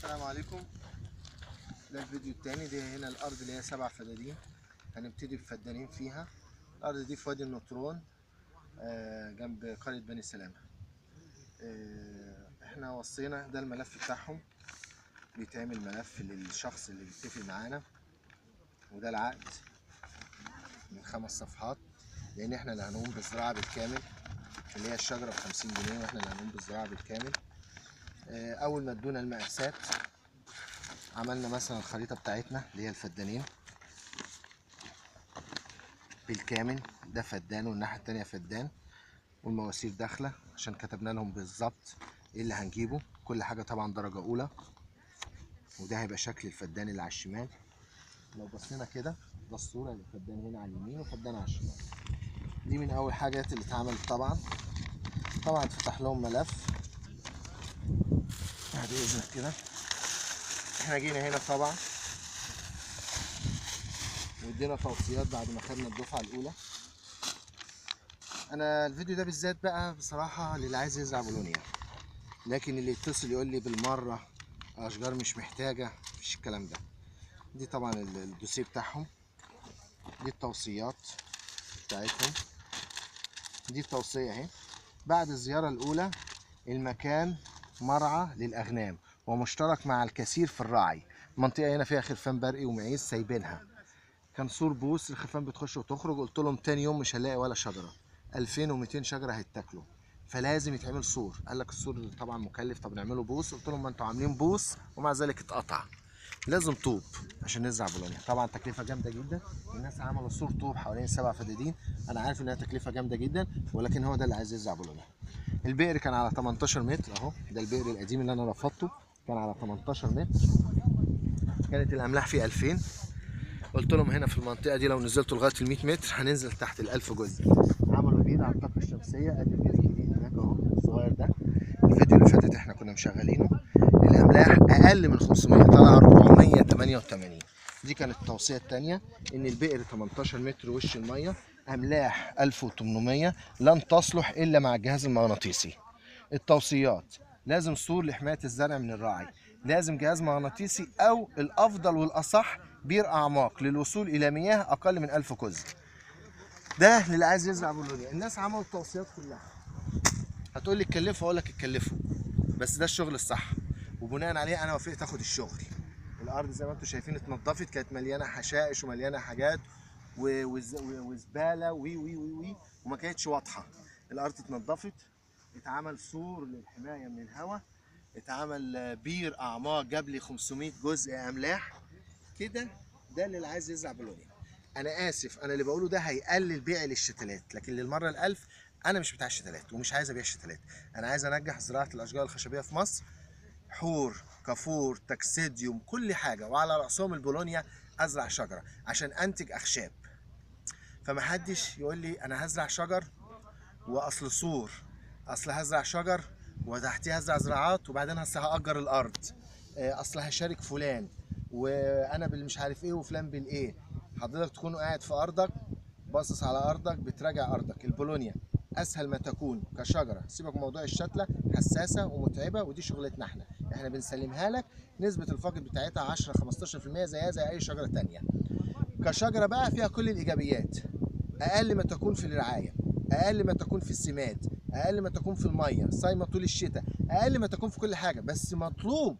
السلام عليكم. ده الفيديو التاني. دي هنا الارض اللي هي 7 فدادين، هنبتدي بفدانين فيها. الارض دي في وادي النطرون جنب قرية بني سلامة. احنا وصينا، ده الملف بتاعهم، بيتعمل ملف للشخص اللي بيتفق معانا، وده العقد من 5 صفحات، لان احنا اللي هنقوم بالزراعة بالكامل، اللي هي الشجرة ب50 جنيه، واحنا اللي هنقوم بالزراعة بالكامل. اول ما ادونا المقاسات عملنا مثلا الخريطة بتاعتنا اللي هي الفدانين بالكامل، ده فدان والناحية التانية فدان، والمواسير داخلة عشان كتبنا لهم بالظبط ايه اللي هنجيبه، كل حاجة طبعا درجة أولى. وده هيبقى شكل الفدان اللي على الشمال. لو بصينا كده ده الصورة، يبقى فدان هنا على اليمين وفدان على الشمال. دي من أول حاجات اللي اتعملت. طبعا اتفتح لهم ملف بعد إذنك كده. احنا جينا هنا طبعا وادينا توصيات بعد ما خدنا الدفعة الأولى. أنا الفيديو ده بالذات بقى بصراحة للي عايز يزرع بولونيا، لكن اللي يتصل يقول لي بالمرة أشجار مش محتاجة، مفيش الكلام ده. دي طبعا الدوسيه بتاعهم، دي التوصيات بتاعتهم، دي التوصية اهي. بعد الزيارة الأولى، المكان مرعى للأغنام ومشترك مع الكثير في الرعي. المنطقة هنا فيها خرفان برقي ومعيز سايبينها، كان سور بوس، الخرفان بتخش وتخرج. قلت لهم تاني يوم مش هنلاقي ولا شجرة، 2200 شجرة هيتاكلوا، فلازم يتعمل سور. قال لك السور طبعا مكلف، طب نعمله بوس. قلت لهم ما انتوا عاملين بوس ومع ذلك اتقطع، لازم طوب عشان نزرع بولونيا. طبعا تكلفة جامدة جدا، الناس عملوا سور طوب حوالين 7 فدادين. انا عارف انها تكلفة جامدة جدا، ولكن هو ده اللي عايز يزرع بولونيا. البئر كان على 18 متر اهو، ده البئر القديم اللي انا رفضته، كان على 18 متر، كانت الاملاح فيه 2000. قلت لهم هنا في المنطقة دي لو نزلتوا لغاية ال 100 متر هننزل تحت ال 1000 جزء. عملوا بير على الطاقة الشمسية، ادي البير الجديد هناك اهو الصغير ده. الفيديو اللي فاتت احنا كنا مشغلينه، الاملاح اقل من 500، طلع 488. دي كانت التوصية الثانية، ان البئر 18 متر وش المية، املاح 1800 لن تصلح الا مع الجهاز المغناطيسي. التوصيات لازم سور لحماية الزرع من الراعي، لازم جهاز مغناطيسي، او الافضل والاصح بير اعماق للوصول الى مياه اقل من 1000 جزء. ده للي عايز يزرع بولونيا. الناس عملوا التوصيات كلها. هتقول لي اتكلفوا، اقول لك اتكلفوا، بس ده الشغل الصح، وبناء عليه انا وافقت اخد الشغل. الارض زي ما انتم شايفين اتنضفت، كانت مليانة حشائش ومليانة حاجات وزباله وي وي وي وي، وما كانتش واضحة. الارض اتنضفت، اتعمل سور للحماية من الهواء، اتعمل بير اعماق جاب لي 500 جزء املاح كده. ده اللي عايز يزرع بولونيا. انا اسف، انا اللي بقوله ده هيقلل بيعي للشتلات، لكن للمرة الالف انا مش بتاع الشتلات ومش عايز ابيع شتلات. انا عايز انجح زراعة الاشجار الخشبية في مصر، حور، كافور، تاكسيديوم، كل حاجة، وعلى راسهم البولونيا. ازرع شجرة عشان انتج اخشاب. فمحدش يقول لي انا هزرع شجر واصل سور، اصل هزرع شجر وتحتيه هزرع زراعات، وبعدين اصل هاجر الارض، اصل هشارك فلان وانا بالمش عارف ايه وفلان بالايه. حضرتك تكون قاعد في ارضك، باصص على ارضك، بتراجع ارضك. البولونيا اسهل ما تكون كشجرة، سيبك من موضوع الشتله، حساسة ومتعبه، ودي شغلتنا احنا، احنا بنسلمها لك. نسبه الفاقد بتاعتها 10 15% زيها زي اي شجرة ثانية. كشجرة بقى فيها كل الايجابيات، اقل ما تكون في الرعاية، اقل ما تكون في السماد، اقل ما تكون في المية، صايمه طول الشتاء، اقل ما تكون في كل حاجة، بس مطلوب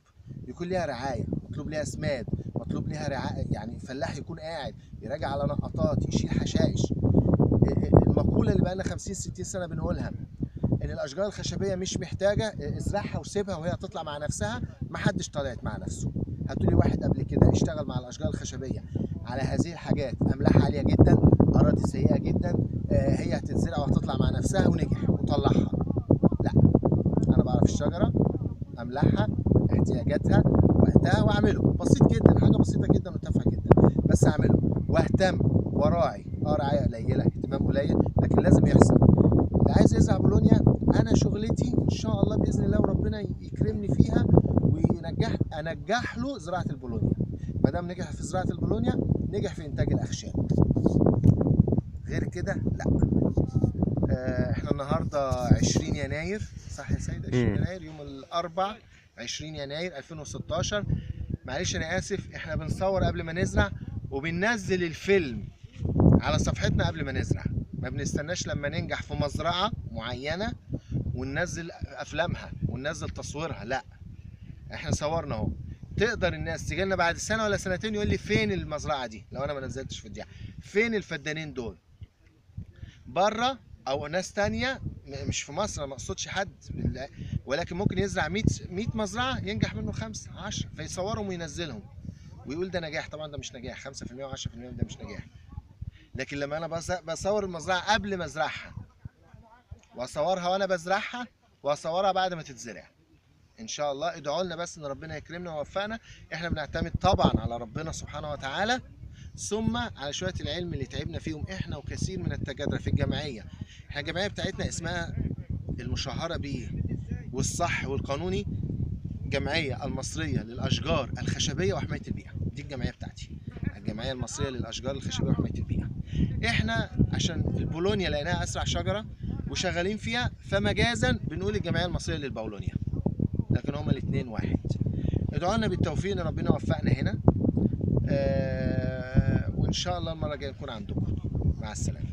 يكون ليها رعاية، مطلوب ليها سماد، مطلوب ليها رعاية، يعني فلاح يكون قاعد يراجع على نقطات، يشيل حشائش. المقولة اللي بقى لنا 50 60 سنة بنقولها، ان الاشجار الخشبية مش محتاجه، ازرعها وسيبها وهي تطلع مع نفسها، ما حدش طلعت مع نفسه. هاتولي واحد قبل كده اشتغل مع الاشجار الخشبية على هذه الحاجات، املاح عالية جدا، اراضي سيئه جدا، هي هتتزرع وهتطلع مع نفسها ونجح وطلعها. لا، انا بعرف الشجرة، املاحها، احتياجاتها، وقتها، واعمله. بسيط جدا، حاجة بسيطة جدا وتافهه جدا، بس اعمله واهتم وراعي. رعاية قليله، اهتمام قليل، لكن لازم يحصل. اللي عايز يزرع بولونيا، انا شغلتي ان شاء الله باذن الله وربنا يكرمني فيها وينجح، انجح له زراعة البولونيا. ما دام نجح في زراعة البولونيا نجح في انتاج الاخشاب. غير كده لا. احنا النهارده 20 يناير، صح يا سيد؟ 20 يناير يوم الاربع 20 يناير 2016. معلش انا اسف، احنا بنصور قبل ما نزرع وبننزل الفيلم على صفحتنا قبل ما نزرع، ما بنستناش لما ننجح في مزرعة معينة وننزل افلامها وننزل تصويرها، لا احنا صورنا اهو. تقدر الناس تيجي لنا بعد سنة ولا سنتين يقول لي فين المزرعة دي لو انا ما نزلتش فيديو، فين الفدانين دول بره او ناس تانية مش في مصر، ما اقصدش حد، ولكن ممكن يزرع 100 مزرعة ينجح منه 5 10 فيصورهم وينزلهم ويقول ده نجاح. طبعا ده مش نجاح، 5% و10% ده مش نجاح. لكن لما انا بصور المزرعة قبل ما ازرعها، واصورها وانا بزرعها، واصورها بعد ما تتزرع ان شاء الله. ادعوا لنا بس ان ربنا يكرمنا ويوفقنا. احنا بنعتمد طبعا على ربنا سبحانه وتعالى، ثم على شوية العلم اللي تعبنا فيهم احنا وكثير من التجادر في الجمعية. احنا الجمعية بتاعتنا اسمها المشهره بيه والصح والقانوني، الجمعية المصرية للاشجار الخشبية وحماية البيئة. دي الجمعية بتاعتي، الجمعية المصرية للاشجار الخشبية وحماية البيئة. احنا عشان البولونيا لقيناها اسرع شجرة وشغالين فيها، فمجازا بنقول الجمعية المصرية للبولونيا، لكن هما الاثنين واحد. ادعوا لنا بالتوفيق ان ربنا وفقنا هنا، وان شاء الله المرة الجاية نكون عندكم. مع السلامة.